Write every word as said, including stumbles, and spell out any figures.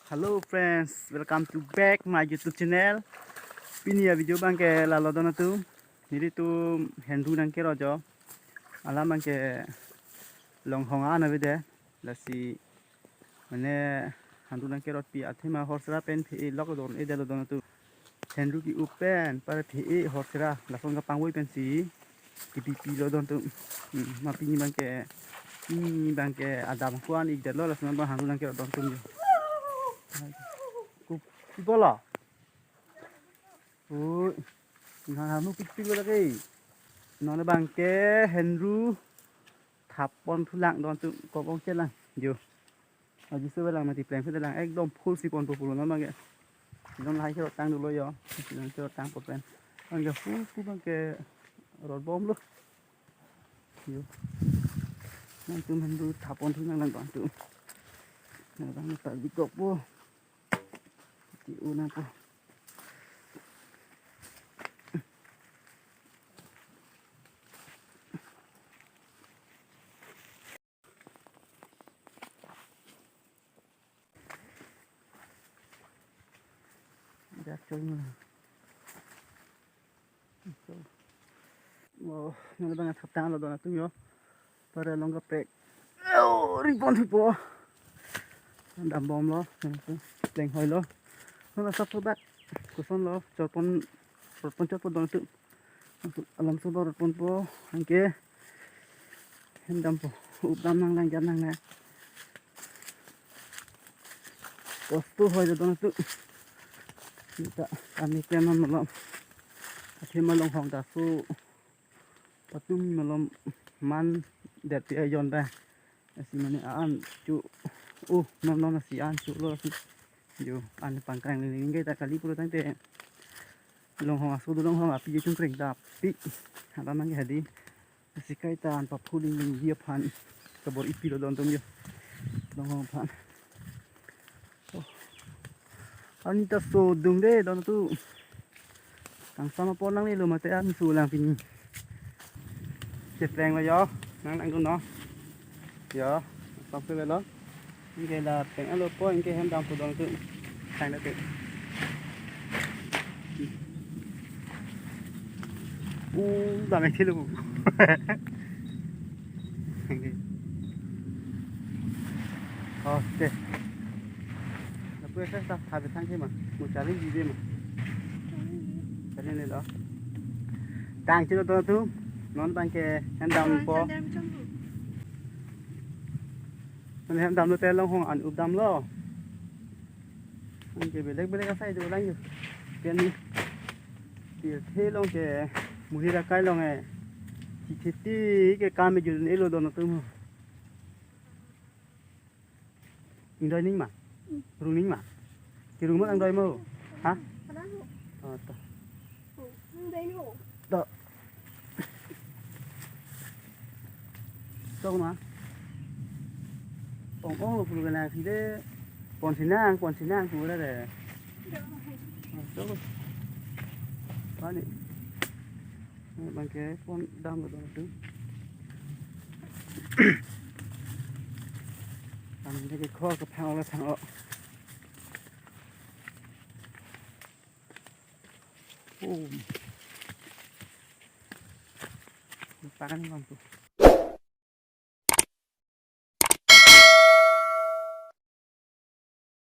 Hello friends, welcome to back my YouTube channel. Pini a video abangke lalo don atum. Nelitum henru nangkerot jo. Alam abangke Longhong an avedet. Lasi mane henru nangkerotpi athema horsera pen phe-e lok don, e delo don atum. Henru ke-o pen para phe-e horsera lason kapangvoi pensi kepipi lo don atum. Hmm, ma pini abangke, pini abangke adam ko-an ikdetlo, lason abang henru nangkerot don atum jo. Ku, pi pulo? Ui, nang henru pikpik lo lagi. Non abangke henru thap ponthulang don atum, kobong chelang jo. Aji sebelang mati pleng sebelang ekdom full si ponpo pulo non abangke. Non lahai kerot tang dolo jo. Non kerot tangpo pen. Abangke full si abangke rotbomlo. Jo. Nangtum henru thap ponthulang lang don atum. Nang abang ta dikokpo. Ti unang po. Dak choi mo. Oh, non abang thap tanglo don atum jo. Para long kaprek. Oh, ri ponthupo. Dambomlo. Pleng hoilo. Non asap dak. Kosonlo. Chorpon, chorpon, chorpon don atum. Alam so rotponpo, anke hem dampo, up dam nanglang, jam nanglang. Kosto hoi jadon atum. Neta kami kenon malom. Athema Longhong ta so patum malom man det pi ajon ba. Lasi mane an chu. Oh, non non lasi an chu lo lasi. Jo, an pangkrang lingling ta kali pulo tangte. Longhong aso do Longhong api je chungkreng ta pi. Hala nang hadi. Lasi kaita an paphu lingling ji aphan. Kabor-ipi lo don atum jo. Longhong aphan. Oh. Ani ta so dung de don atum. Tangsam apor nanglelo mate an sulang pini. Cheplenglo jo, nang nangdunnon. Jo, sampe velo. Anke la pleng alopo, anke hem dampo don atum. Sang date. U, dam ek thilo. Anke. Okay. Lapu esa ta thabe thang ke ma. Mo charli jibe ma. Charli ne lo. Tang chilo don atum. Non abangke hem dampo. Non hem damlo te Longhong an up damlo. Anke belek belek asai dolang jo. Keni. Tirthe along ke muri ra kai along e. Chithiti ke kam e jun elo don atum. Ingdoi ning ma? Hmm. Rung ning ma? Kirung ma ingdoi ma? Ha? Padang ho. Oh, to. Oh, ingdoi ho. To. Tong ma? Ong ong lo pulu kena side. Pon sinang, pon sinang pulu de. Oh, to. Pani. Abangke pon damlo don atum. Abangke khor kephang-o kephang-o. Oh. Pakan bang tu.